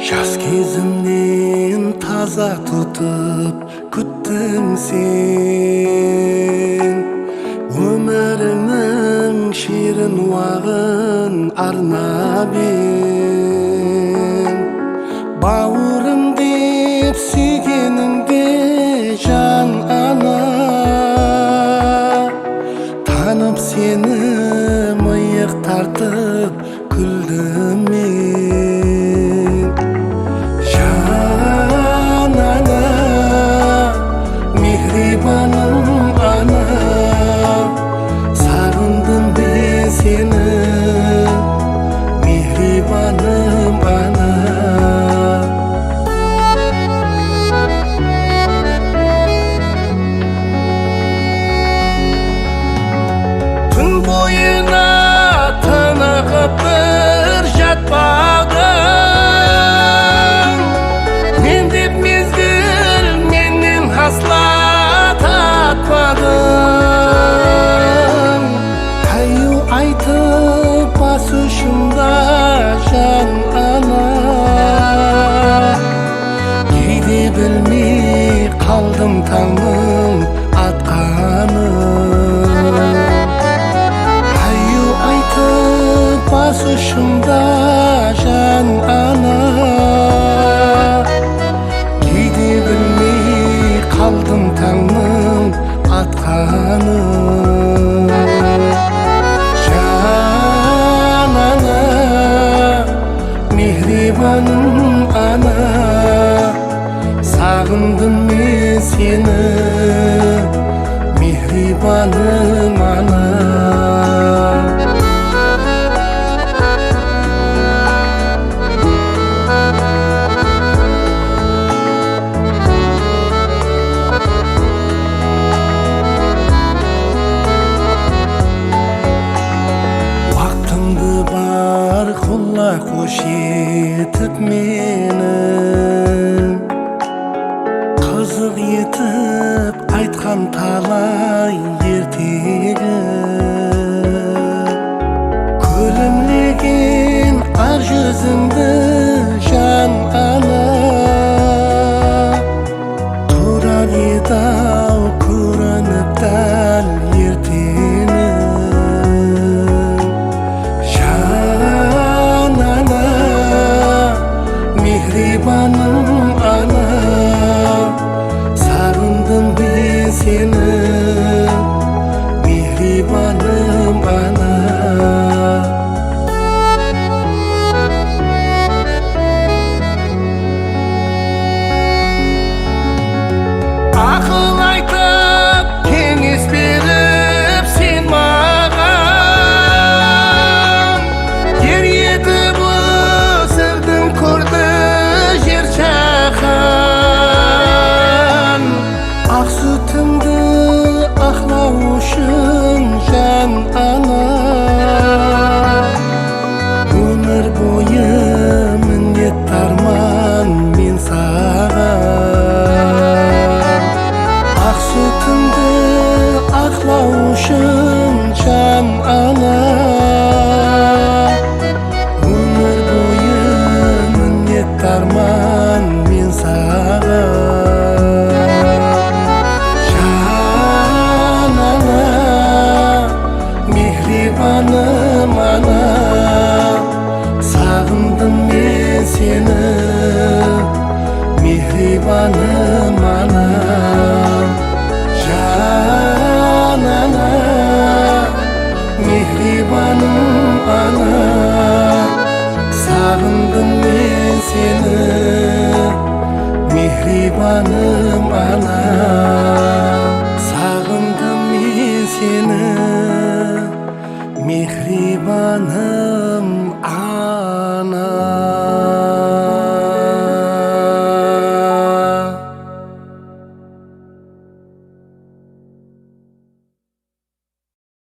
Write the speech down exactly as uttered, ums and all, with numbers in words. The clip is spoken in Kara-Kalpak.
Jas gezimnen taza tutıp kúttiń sen, ómirińniń shiyrin waǵın arnap eń. Bawırım dep súygenińde, jan ana, tanıp seni mıyıq tartıp kúldim men. Jan ana, mehribanım ana, saǵındım men seni, mehribanım ana. Tún boyına tınıǵıp bir jatpadıń, men dep mezgil mennen asla tatpadıń. Háyyu aytıp bas ushımda, jan ana, geyde bilmey qaldım tańnıń atqanın. Háyyu aytıp bas ushımda, jan ana, geyde bilmey qaldım tańnıń atqanın. Jan ana, mehribanım ana, saǵındım men seni, mehribanım ana. Waqtımdı bar qulla xosh etip meni, qızıq etip aytqan talay ertegi. Kúlimlegen ar júzińdi, jan ana, turar edi-aw kórinip dál erteniń. Jan ana, mehribanım ana, saǵındım men seni, mehribanım ana. Aqıl aytıp, keńes berip sen maǵan, er etip ósirdiń, kórdi jer jáhán. Aq sútińdi aqlaw ushın, jan ana, ómir boyı minnetdarman men saǵan. Aq sútińdi aqlaw ushın, jan ana, ómir boyı minnetdarman men saǵan. Jan ana, mehribanım ana, saǵındım men seni, mehribanım ana. Jan ana, mehribanım ana, saǵındım men seni, mehribanım ana. Saǵındım men seni, mehribanım ana.